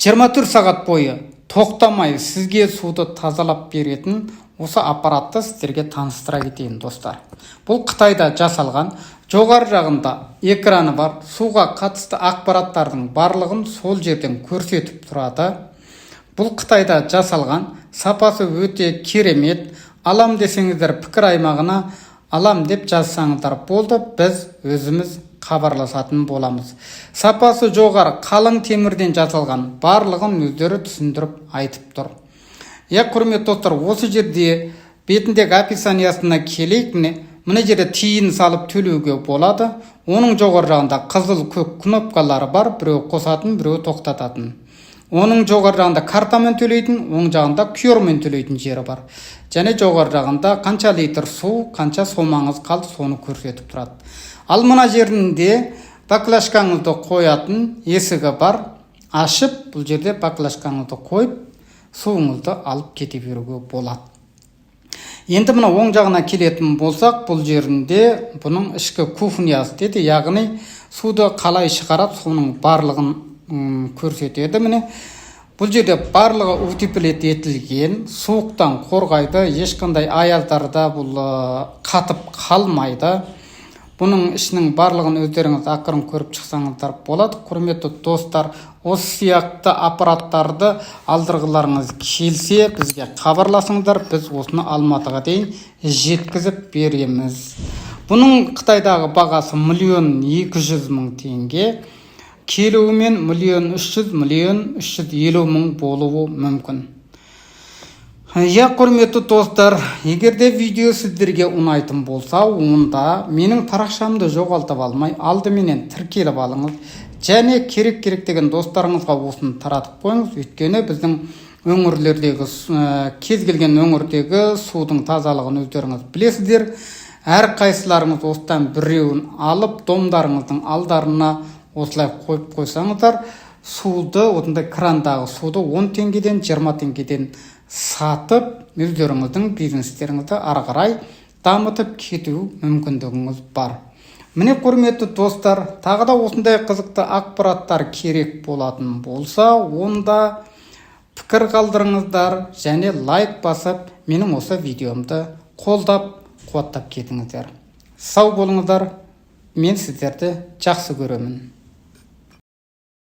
24 сағат бойы тоқтамай сізге суды тазалап беретін осы аппаратты сіздерге таныстыра кетейін, достар. Бұл Қытайда жасалған. Жоғары жағында экраны бар, суға қатысты ақпараттардың барлығын сол жерден көрсетіп тұрады. Бұл Қытайда жасалған, сапасы өте керемет. Алам десеңіздер, пікір аймағына «алам» деп жазсаңыздар болды, біз өзіміз хабарласатын боламыз. Сапасы жоғары, қалың темірден жасалған, барлығын өздері түсіндіріп айтып тұр. Иә, құрметті достар, осы жерде бетіндегі описаниясына келейік. Міне, мына жерде тиын салып төлеуге болады. Оның жоғары жағында қызыл, көк кнопкалары бар: біреуі қосатын, біреуі тоқтататын. Оның жоғары жағында картамен төлейтін, оң жағында QR-мен төлейтін жері бар. Және жоғары жағында қанша литр су, қанша сомаңыз қалды, соны көрсетіп тұрады. Ал мына жерінде баклажкаңызды қоятын есігі бар. Ашып, бұл жерде баклажкаңызды қойып, суыңызды алып кете беруге болады. Енді мына оң жағына келетін болсақ, бұл жерінде бұның ішкі кухнясы дейді, яғни суды қалай шығарады, соның барлығын көрсетеді. Міне, бұл жерде барлығы утеплить етілген, суықтан қорғайды, ешқандай аяздарда бұл қатып қалмайды. Бұның ішінің барлығын өздеріңіз ақырын көріп шықсаңыздар болады. Құрметті достар, осы сияқты аппараттарды алдырғыларыңыз келсе, бізге хабарласыңыздар, біз осыны Алматыға дейін жеткізіп береміз. Бұның Қытайдағы бағасы 1 200 000 теңге, келуімен 1 300 000, 1 350 000 болуы мүмкін. Иә, құрметті достар, егер де видео сіздерге ұнайтын болса, онда менің парақшамды жоғалтып алмай, алдыменен тіркеліп алыңыз және керек керек деген достарыңызға осыны таратып қойыңыз. Өйткені біздің өңірлердегі, кез келген өңірдегі судың тазалығын өздеріңіз білесіздер. Әрқайсыларыңыз осыдан біреуін алып, домдарыңыздың алдарына осылай қойып қойсаңыздар, суды, осындай крандағы суды 10 теңгеден, 20 теңгеден сатып, өздеріңіздің бизнестеріңізді ары қарай дамытып кету мүмкіндігіңіз бар. Міне, құрметті достар, тағы да осындай қызықты ақпараттар керек болатын болса, онда пікір қалдырыңыздар және лайк басып, менің осы видеомды қолдап, қуаттап кетіңіздер. Сау болыңыздар, мен сіздерді жақсы көремін.